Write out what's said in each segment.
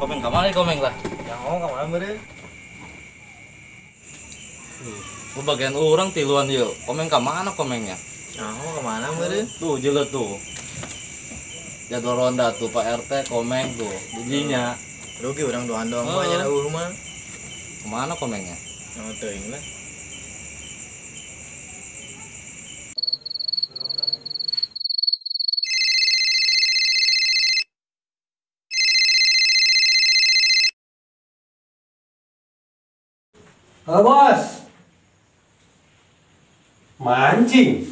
Komeng kamari komeng lah. Yang ngomong kamari meureun. Tuh, bagian orang tiluan yuk. Komeng ka mana komengnya? Yang ngomong kemana meureun? Tuh jelet tuh. Jadwal ronda tuh Pak RT komeng tuh. Didinya. Rugi orang doan doang mah nya eueuh mah. Kemana komengnya? Yang teuing lah. Halo bos, mancing,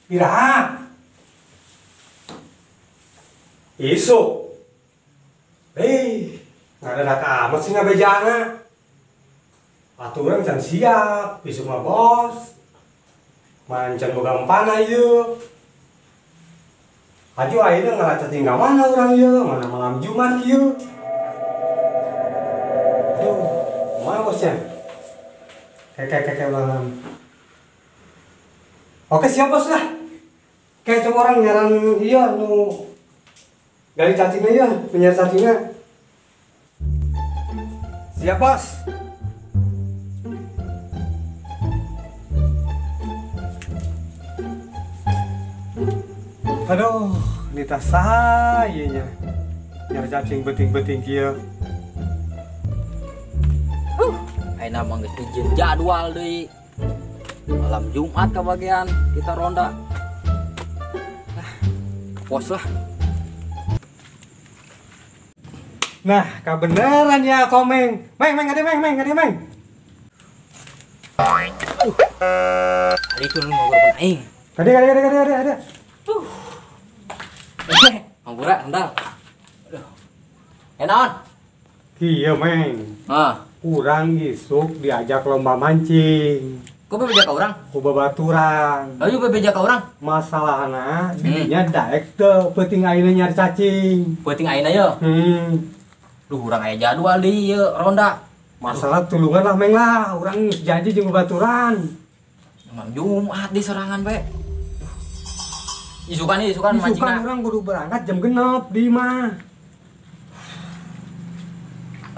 iraha, isuk, nggak ada amat sih nggak bejana, aturan can siap, isuk mah bos, mancing boga empan ayo, aja akhirnya nggak cacing nggak mana orang yo, mana malam Jumat kieu, aduh, mana bosnya? Kayak ulangan. Oke siap bos lah. Kayak coba orang nyaran iya nu gali cacingnya iya, penyiar cacingnya. Siap bos. Aduh, ini tas saya nya. Nyar cacing beting-beting kieu. Ayeuna mah geus dijieun jadwal deui. Malam Jumat kebagian kita ronda. Ah, pos lah. Nah, kebenaran ya komeng. Meng, meng, ada meng, meng, ada meng. Aduh. Hari itu lu ngobrol aing. Tadi ada. Hampura, sendal. Aduh. Naon? Kieu meng. Ah. Urang isuk diajak lomba mancing. Kok bebeja ka urang? Ku babaturan. Ayo bebeja ka urang. Masalahna didinya daek teu peuting ayeuna nyari cacing. Peuting ayeuna ye. Duh urang aya jadwal deui ieu ronda. Masalah tulungan lah meng lah, urang janji jeung babaturan. Emang Jumat di sorangan bae. Isukan ieu isukan mancingna. Isukan urang kudu berangkat jam 6 di imah.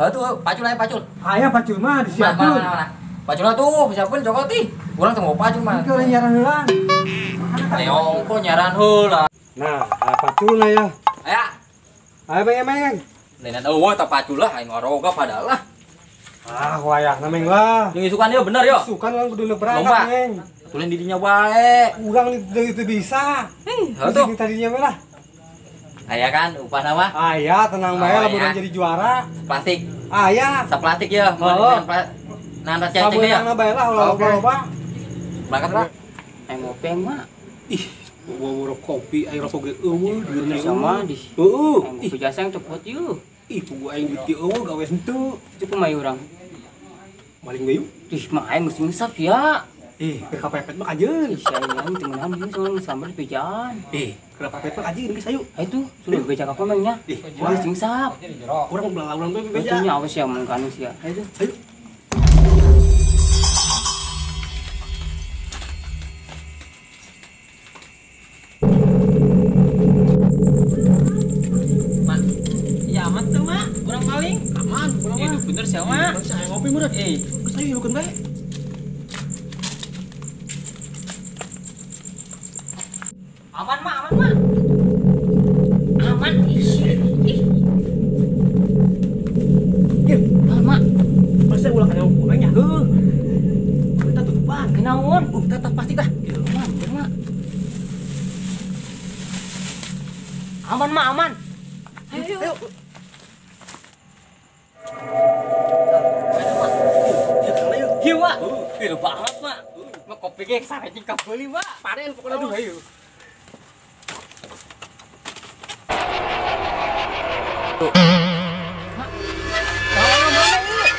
Tuh, pacul aja pacul. Aya pacul mah disiapkeun. Mana. Pacul tuh, disiapkeun cokot ih. Urang teu mau pacul mah. Ieu nyaran heula. Ayo, kok nyaran heula. Nah, paculna ya. Aya. Ayo meng meng. Lain eueuh tah pacul lah aing ngaroga padahal lah. Ah, wayahna meng lah. Jeung isukan ieu bener yo. Isukan urang kudu berangkat meng. Tulen didinya bae. Urang teu bisa. Heuh, tuh. Tadinya we lah. Aya kan upah nama? Aya, tenang bae lah urang jadi juara. Plastik. Aya. Saplastik ya. Nah, cacing ya. Sabeunangna bae lah ulah loba-loba. Berangkat lah. Aing ngopi mah. Ih, bawa kopi aing rokok ge eueuh duitnya sama di. Heeh. Aing ngopi jasa yang teu ieu. Ih, pugu aing duit eueuh gawe henteu. Itu kumaha urang? Maling bae. Ih, mah aing geus ngisap ya. Ih, keur kapepet mah kajeun. Ih, aing teu meunang ieu soalnya sambar bejaan. Ih, keur kapepet mah kajeun geus ayo. Ayo tuh, sudah beja ka komeng nya. Ih, geus ngisap. Urang belalauran bae beja. Atuh nya awas ya mun kanu sia. Ayo tuh. Ayo. Mak, iya aman tuh mak, kurang paling. Aman, kurang mah. Bener sih mak. Saya ngopi meureun. Geus ayo lukeun bae. Aman mak, aman mak. Aman ih. Ih. Gil, mak. Masa ulah kana komengnya? Heuh. Kita tutupan. Kenaon? Tetap pasti tah. Aman, bener mak. Aman mak, aman. Ayo. Ayo. Kieu mak. Kieu banget mak. Mak kopi ge sareng kabeuli mak. Panen pokoknya aduh ayo. Mak. Tolong mana yuk?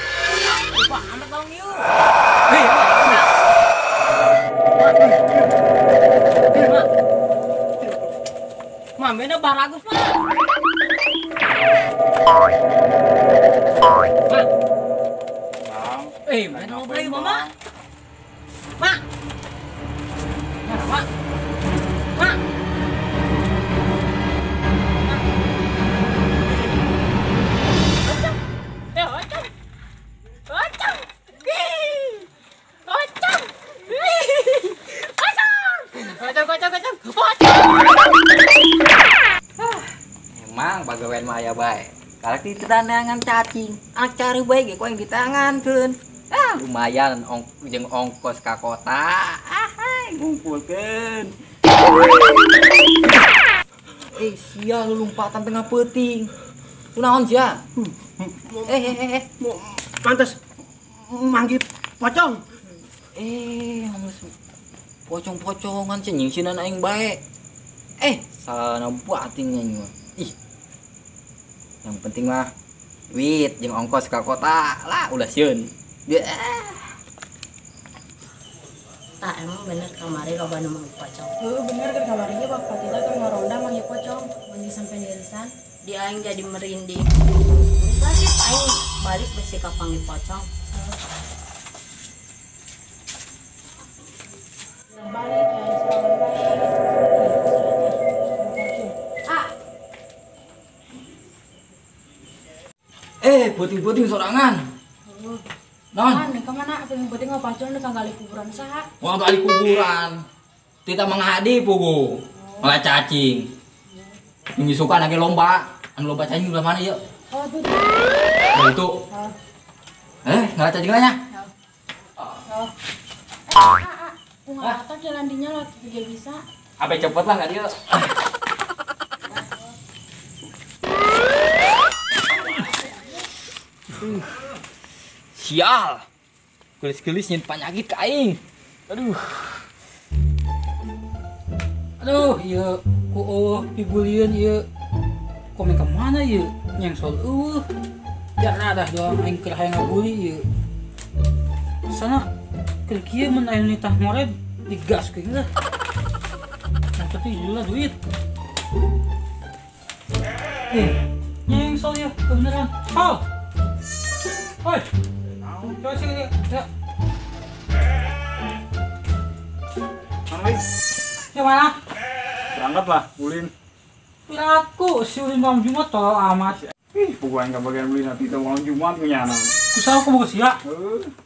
Pak, amat tolong yuk. Hei, mak. Mak. Mambena baragus mah. Mak. Eh, mana ngobrol mama? Mak. Mana, Mak? Mak. Eh, ocong. Ocong. Ocong. Ocong. Ocong, ocong, ocong. Emang pagawean mah aya bae. Kalak di tanangan cacing, anak cari bae ge ku aing ditangankeun. Ah, lumayan jeung ongkos ka kota. Ah, ngumpulkeun. Eh, sia lu lompatan tengah peuting. Kunaon sia? Eh. Pantes manggih pocong. Eh, geus pocong-pocongan sia nyingsinan aing bae. Eh, salah bating aing mah. Ih. Yang penting mah duit jeung ongkos ka kota lah ulah sieun. Tak emang bener kamari loba nu manggih pocong. Heuh bener kan kamarinya bapak kita keur ngaronda manggih pocong, manggih sampai nirisan. Di aing jadi merinding. Pasti aing balik besi ka panggih pocong. Balik aing sorangan bae. Ah. Eh, puting-puting sorangan. Non. Kan kemana penting mah pacul nu gali kuburan saha? Wah, gali kuburan. Tita menghadi pugu. Malah cacing. Yang suka lagi lomba. Anu lomba cacing ulah mana yuk? Oh, itu. Oh, itu. Eh, ngalah cacing lah nya. Oh. Eh, aku nggak jalan dinya lah, dia bisa. Abe cepet lah nggak dia. Sial. Gelis-gelis nyin penyakit ka aing. Aduh. Aduh, ieu ku eueuh pibulieun ieu. Komen ka mana ieu? Nyengsol eueuh. Jarah dah doang aing keur hayang ngabuli ieu. Sana keur kieu mun aya nitah ngored digas ku lah. Nah, tapi jula duit. Eh, nyengsol ieu beneran. Hal. Hoi. Coba sini, ya. Mana? Ya mana? Berangkat lah, ulin. Aku si ulin malam Jumat tolol amat. Ih, pokoknya nggak bagian ulin nanti malam Jumat punya anak. Kusah aku bagus ya.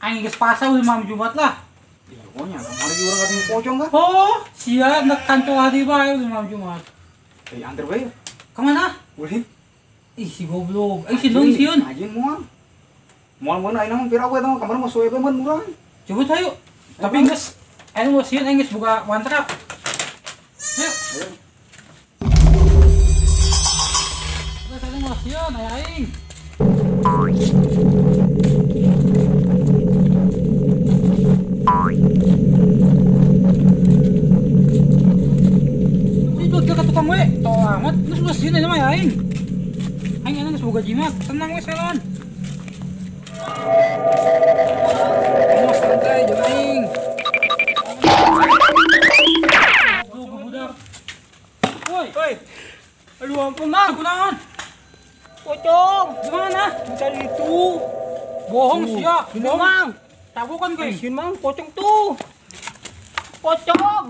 Aing geus pasah ulin malam Jumat lah. Ya pokoknya, kemarin orang katanya pocong kan? Oh, sia nekan colah di bae ulin malam Jumat. Eh, antar bae. Kemana? Ulin. Ih, si goblok. Eh, si dong sieun. Ajin moal. Moal meun ayeuna mah pira we tah kamar mah suwe mun urang. Coba ayo. Tapi geus ayeuna mau sieun aing geus buka mantra. Ayo. Geus ayeuna mau sieun aya aing. Itu ka tukang we, tol amat. Geus ulah sieun ayeuna mah aya aing. Aing ayeuna geus boga jimat, tenang we selon. Mau santai jeung aing. Goblok budak. Woi. Woi. Aduh ampun mang, kunaon? Pocong. Gimana? Mencari itu. Bohong sia. Bohong mang. Tabukan kowe. Sieun mang pocong tuh. Pocong.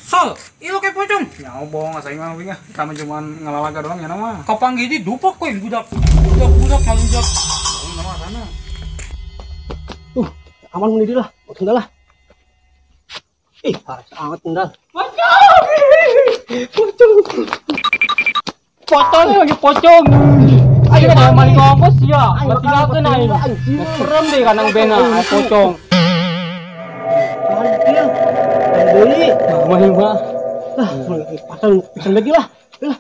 Sol, ieu kayak pocong. Ya bohong asa mah ah. Kami cuman ngalalaga doang ya mah. Kapanggih di dupak kowe budak. Budak-budak ngalujak. Nama sana. Aman mun di lah, kendal lah. Ih, harus amat kendal. Pocong. Pocong. Pocong lagi pocong. Ayo dah maling ongkos ya. Tinggalkeun aing. Serem deh kanang bena ay pocong. Anjir. Deui. Mah mah. Lah, pasang pisan lagi lah. Lah.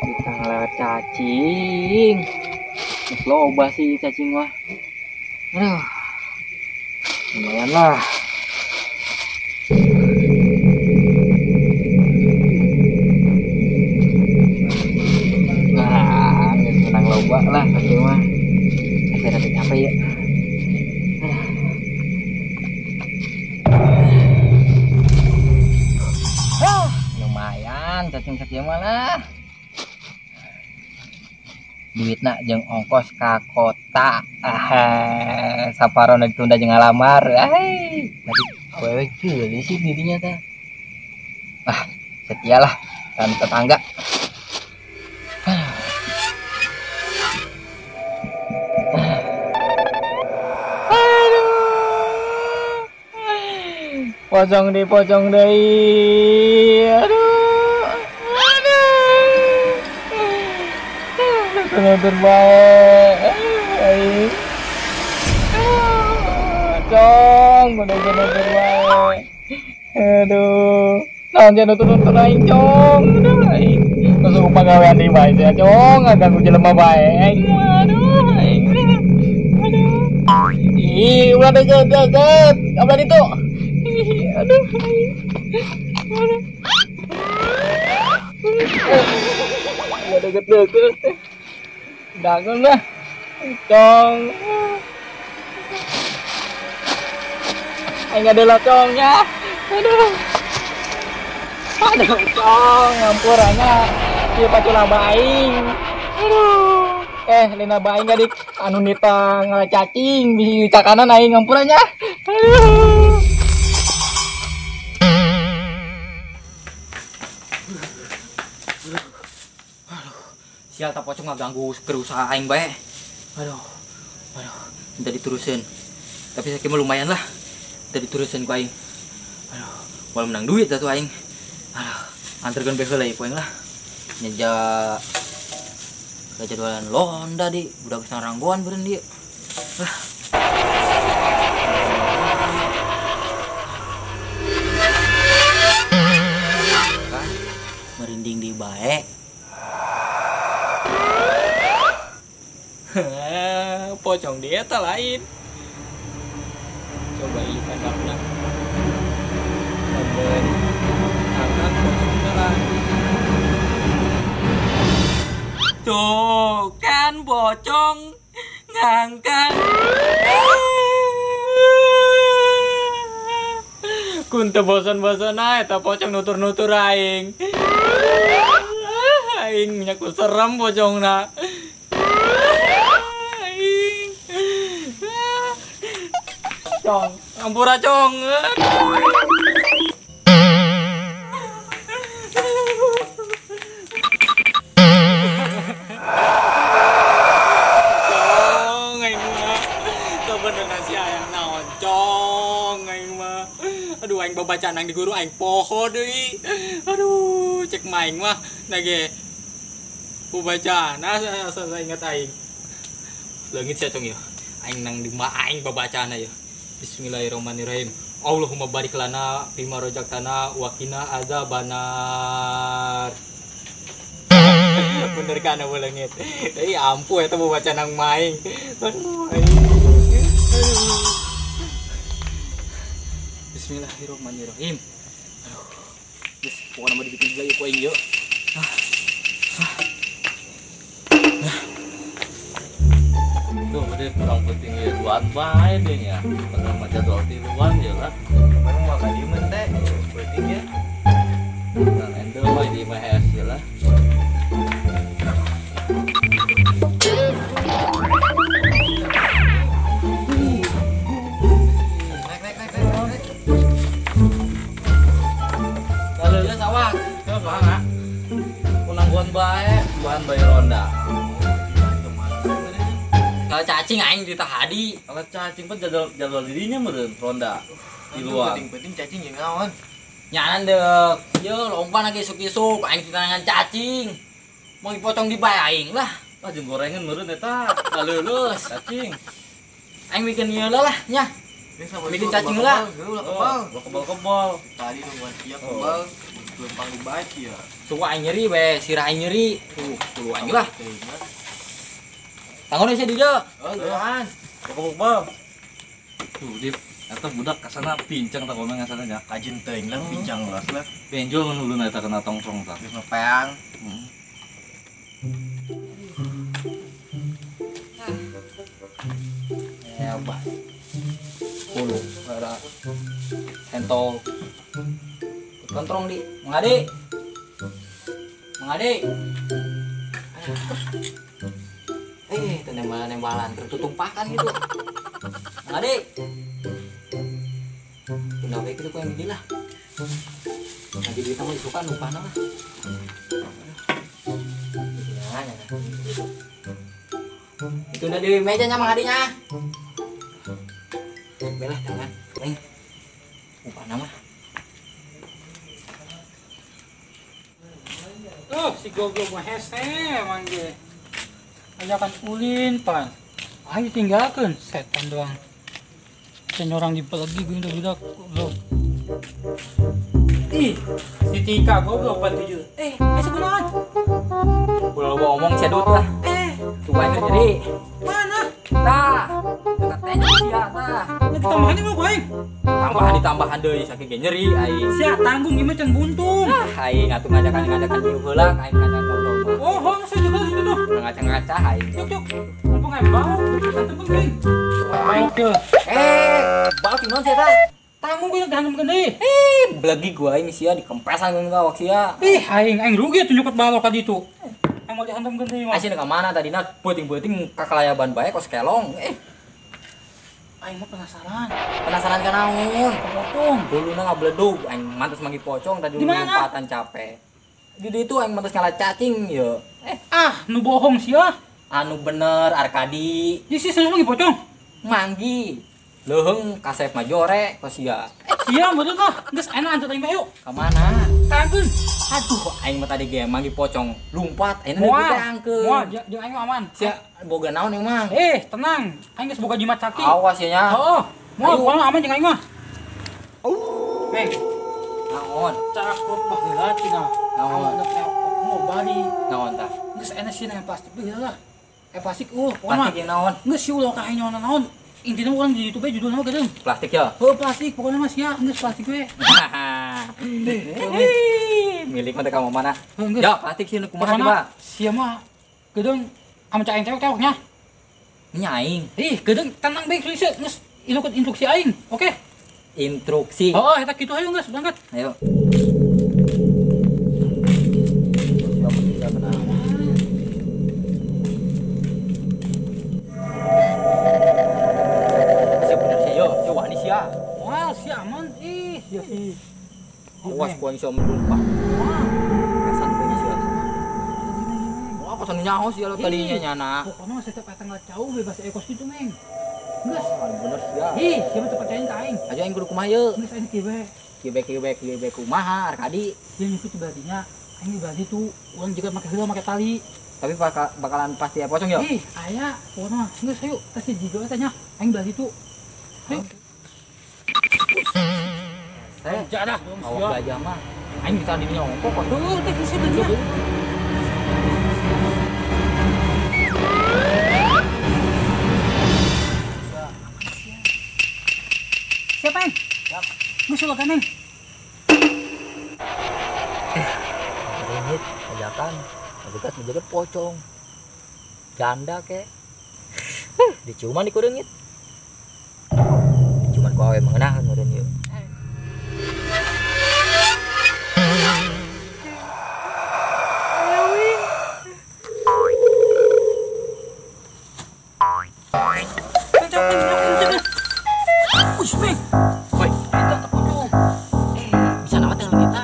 Kita ngelewat cacing. Loba sih cacing mah. Aduh. Lumayan lah. cacing sakieu mah lah. Duitna jeung ongkos ka kota. Ah, saparona ditunda jeung ngalamar. Ai, tadi awewe geulis sih dirinya teh. Ah, setialah kan tetangga. Aduh. Pocong di pocong deui. Aduh. Nutur bae. Aing. Cong, nutur bae. Aduh. Naon sia nutur-nutur aing, Cong. Aduh, aing. Langsung pagawean deui bae sia, Cong. Ngaganggu jelema bae. Aing mah aduh, aing. Aduh. Ih, ulah deket-deket. Kabelah ditu. Ih, aduh, aing. Aduh. Ulah deket-deket. Dagang lah, Cong. Aing ada locongnya. Aduh. Aduh, Cong, ngampurannya. Ieu pacula aing. Aduh. Lina baing adik anu nita ngalacacing bisi cakanan aing ngampurannya. Aduh. Sial tak pocong ngaganggu kerusahaan aing bae. Aduh. Aduh, minta diterusin. Tapi saya kira lumayan lah. Minta diterusin ku aing. Aduh, walau menang duit atuh aing. Aduh, anterkeun bae heula ku aing lah. Nyeja jadwalan londa di budak geus ranggoan beureun dieu. Lah. Kan merinding di bae. Pocong dia tak lain. Coba ieu kandangna. Saben angkat pocongna lain. Tuh kan pocong ngangkang. Kun teu bosan-bosan ae eta pocong nutur-nutur aing. Aing minyak serem pocongna. Cong, ampura Cong. Cong, aing mah. Sebenarnya si ayang naon, Cong, aing mah. Aduh, aing babacaan di guru aing poho deui. Aduh, cek maing mah nage. Babacaan, asa ingat aing. Leungit sia Cong ya. Aing nang di mah aing babacaan ya. Bismillahirrahmanirrahim. Allahumma barik lana fima rozaqtana wa qina azabannar. Bener kan anu leungit. Euy ampuh eta baca nang maing. Aduh aing. Bismillahirrahmanirrahim. Aduh. Geus pokona mah dibikin heula ieu ku aing yeuh. Tuh, berarti kurang penting ya duaan bae deh ya. Padahal mah jadwal tiluan ya lah. Kemarin mau ka dieu teh, penting ya. Nah, ende mah di mah hees ya lah. Naik naik naik naik. Kalau ya sawah, coba enggak. Kunangguan bae, duaan bae ronda. Kalau cacing aing ditahadi. Kalau cacing pun jadwal dirinya meureun ronda. Di luar. Penting-penting cacing jeung naon? Nyanan deuk. Ye lomba lagi isuk-isuk aing ditangan cacing. Mau dipotong di bae aing lah. Ah jeung gorengan meureun eta. Lulus cacing. Aing bikin ieu lah nya. Bikin cacing lah. Kebal, kebal-kebal. Tadi nungguan sia kebal, lempang di bae ya. Suka aing nyeri bae, sirah aing nyeri. Tuh, kudu aing lah. Tangon sih dia. Oh, luan. Kebal-kebal. Tuh, Dip, eta budak kasana pincang tak komeng kasana nya. Kajin teuing lah pincang los lah. Benjol mun ulun eta kena tongkrong tah. Geus mepeang. Hebat. 10 ada sentol. Kontrong di, mengadi. Mang Ade. Itu nembalan-nembalan tertutumpakan gitu. Mang Ade. Tunda baik itu kok yang gini lah. Lagi duit sama disuka numpah lah. Itu udah di mejanya Mang Adenya. Belah tangan, neng. Upah nama. Tuh si goblok mah hese emang ge. Ajakan ulin pan. Ayo tinggalkeun setan doang. Sen orang dipelegi gue udah budak goblok. Ih, si Tika goblok 47. Sebenarnya. Ulah lo ngomong cedut lah. Coba yang jadi. Mana? Tah, dekat tanya sia tah. Ini tambahan mah bae. Tambahan ditambahan deui saking ge nyeri aing. Sia tanggung ieu mah can buntung. Ah, aing atuh ngajakan-ngajakan ieu heula aing ngajakan ngobrol mah. Oh, hong saya juga situ tuh. Ngaca-ngaca aing. Cuk cuk. Mumpung aing bau, hantemkeun geuning. Bau ke. Bau ti naon sia tah? Tanggung gue dihantemkeun deui. Belegi gua aing sia dikempesan ka awak sia. Ih, aing aing rugi atuh nyokot balok ka ditu. Aing mau dihantemkeun deui mah. Aing ka mana tadina peuting-peuting ka kalayaban bae kos kelong. Aing mah penasaran. Penasaran ka naon? Pocong. Huluna ngabledug, aing mantes manggih pocong tadi lompatan capek. Di ditu aing mantes ngalah cacing ye. Nu bohong sia. Anu bener Arkadi. Di si serius manggih pocong? Manggi. Leuheung kasep majore kos sia. Sia meureun lah. Geus enak antar aing bae yuk. Ka mana? Tangkeun. Aduh, aing mah tadi ge manggih pocong lumpat, aing nu ditangkeun. Moal, jeung aing mah aman. Sia boga naon emang? Tenang. Aing geus boga jimat sakti. Awas ya nya. Heeh. Moal, moal aman jeung aing mah. Meng. Naon? Cakep baheula cenah. Naon? Mau bali. Naon tah? Geus enak sih yang plastik baheula lah. Plastik pokona. Plastik yang naon? Geus si ulah ka aing naon. Intinya orang di YouTube judulnya mah geudeung. Plastik ya? Heuh, plastik pokoknya mah sia geus plastik we. Milik mah teh ka mana? Ya, plastik sih nu kumaha coba? Sia mah geudeung ame cak aing tewok-tewok nya. Nya aing. Ih, geudeung tenang bae geus geus ilukut instruksi aing. Oke. Instruksi. Oh, eta kitu hayu geus berangkat. Ayo. Wah, si aman. Ih, sia sih. Awas gua iso melumpah. Wah, kesan gua sia. Wah, kosan nyaho sia lo tadinya nyana. Pokoknya setiap tanggal jauh bebas ekos gitu, Meng. Geus, bener sia. Ih, sia mah percayain ka aing. Aja aing kudu kumaha ye? Geus aing kieu we. Kieu be kumaha Arkadi? Dia nyukut berartinya aing berarti tuh urang juga make heula make tali. Tapi bakalan pasti ya pocong ya? Ih, aya pokoknya geus ayo tas si jigo eta nya. Aing berarti tuh. Ayo. Jadah, awak gajah mah. Aing bisa di nyongkok kok. Tuh, teh geus teh. Siapa, Eng? Siap. Geus ulah ganeng. Ringit, ajakan, ajakan menjaga pocong. Janda ke. Diciuman di kureungit. Diciuman ku awe mengenahan meureun ieu. Woi, eta pocong. Bisa nama teh kita.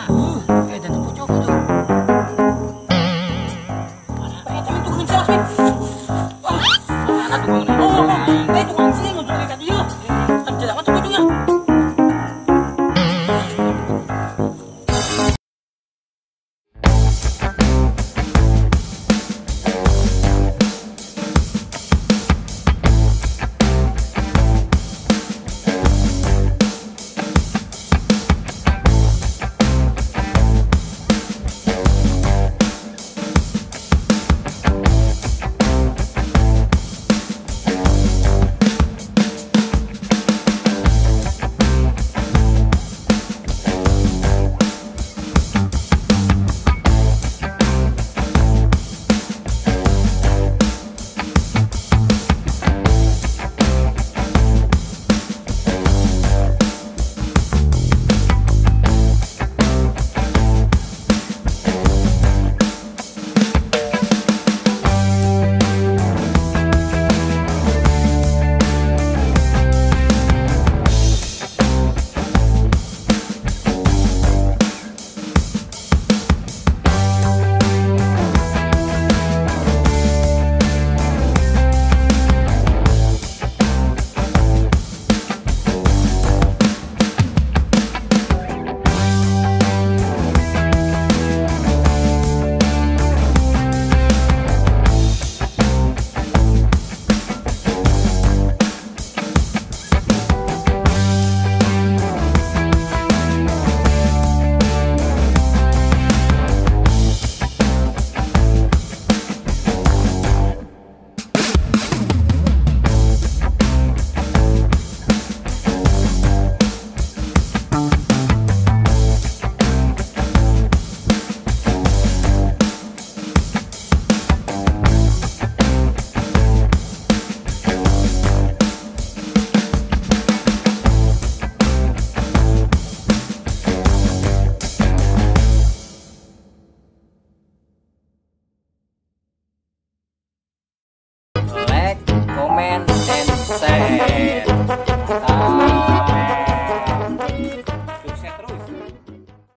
Eta pocong itu. Mana? Eta tukang salah, Min. Wah, mana tukang? Oh, tukang sih ngumpul ka dieu. Kan jelema tuh pocongnya. Like, comment, and share.